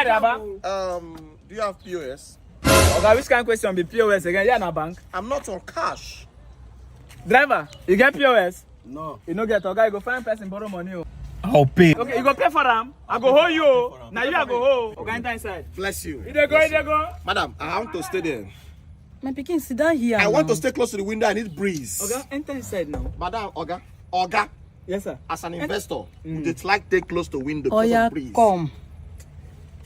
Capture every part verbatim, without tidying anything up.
Baba. Um, do you have P O S? Oga, which kind question be P O S again? Yeah, na bank. I'm not on cash. Driver, you get P O S? No. You no get, Oga, you go find person borrow money. Oh. I'll pay. Okay, you go pay for am. I go hold you. Oh. Now you I go hold. Oga, enter inside. Bless you. You dey go, you dey go. Madam, I want to stay there. My pikin, sit down here. I want now. to stay close to the window. I need breeze. Oga, enter inside now. Madam, Oga, Oga, Yes, sir. As an investor, you dey like take close to window Oh because yeah, of breeze. Come.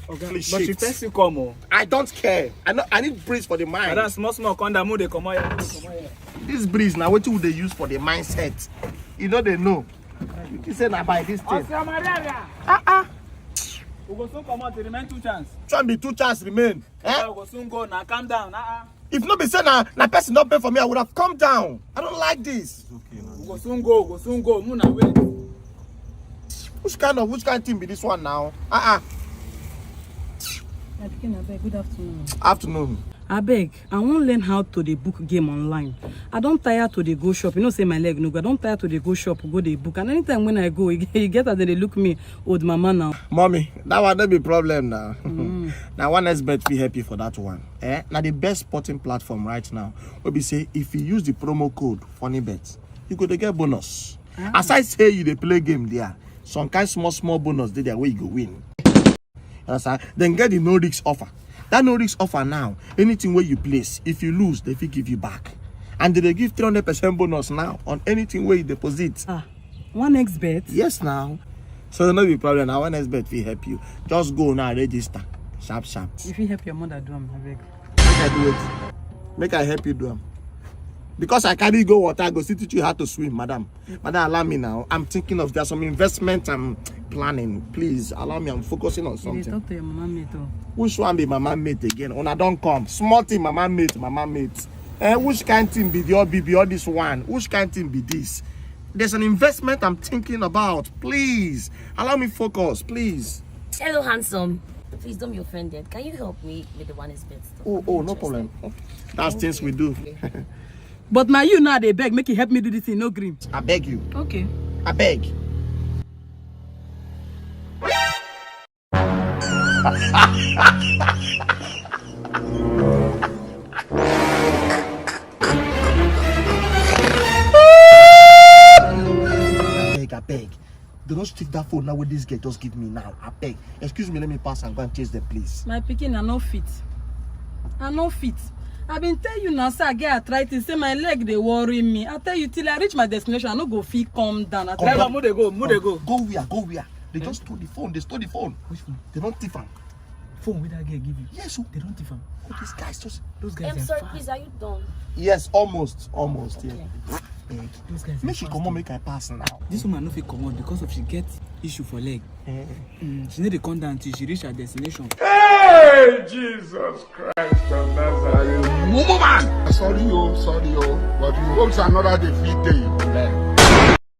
Oga, Please but shift. You first you come, oh. I don't care. I know. I need breeze for the mind. Madam, small small, come down, move dey comot here. Come out here. This breeze now, what do they use for the mindset? You know they know. You think say na by this thing. Oscar Maria. Ah ah. We go soon come out. Remain two chance. Try be two chance remain. Eh? We go soon go now. Calm down. Uh-uh. If no be say na na person don pay for me, I would have come down. I don't like this. We go soon go. We go soon go. Muna wait. Which kind of which kind thing be this one now? Ah ah. My pikin, abeg, good afternoon. Afternoon. Abeg, I wan learn how to dey book game online. I don tire to dey go shop. You know say my leg no good. I don tire to dey go shop, go dey book. And anytime when I go, e get as dem dey look me, old mama now. Mommy, that one no be problem now. Now one X bet fit help you for that one. Eh? Now the best sporting platform right now will be say if you use the promo code FUNNYBET, you go dey get bonus. Aside say you dey play game there, some kind small small bonus dey there wey you go win. You understand? Then get the no risk offer. That no risk offer now, anything wey you place, if you lose, they fit give you back. And they dey give three hundred percent bonus now on anything wey you deposit. Ah, one X bet. Yes now. So no be problem. Now one X bet fit help you. Just go now, register. Sharp sharp. If you help your mother do am, abeg. Make I do it. Make I help you do am. Because I carry go water, I go still teach you how to swim, madam. Madam, allow me now. I'm thinking of there's some investment I'm planning. Please allow me. I'm focusing on You dey something. Talk to your mama mate o. Which one be mama mate again? Una don come. Small thing, mama mate, mama mate. Eh, which kind thing be the all be, be all this one? Which kind thing be this? There's an investment I'm thinking about. Please allow me focus, please. Hello, handsome. Please don't be offended. Can you help me with the one X bet stuff? Oh, oh, no problem. That's things we do. But na you now dey beg make you help me do this thing, no gree. I beg you. Okay. I beg. I beg, I beg. They don't stick that phone now with this girl just give me now. I beg. Excuse me, let me pass and go and chase them, please. My pikin, I no fit. I no fit. I been tell you now, say I get arthritis, say my leg dey worry me. I tell you till I reach my destination, I no go fit come down. I tell Driver, you. Move dey go. Move dey go. Go where? Go where? They just stole the phone. They stole the phone. Which phone? They don't thief am. Phone wey that girl give you. Yes, oh. They don't thief am. Oh, these guys just. Those guys I'm are sorry, fast. Please, are you done? Yes, almost, almost. Yeah. Okay. Beg. Those guys. Make Are she fast. Come on, make I pass now. This woman no fit comot because of she get issue for leg. Eh. Mm, she no dey come down till she reach her destination. Hey, Jesus Christ of Nazareth. Mumu man. Sorry, oh, sorry, oh. But you hope say another day fit dey.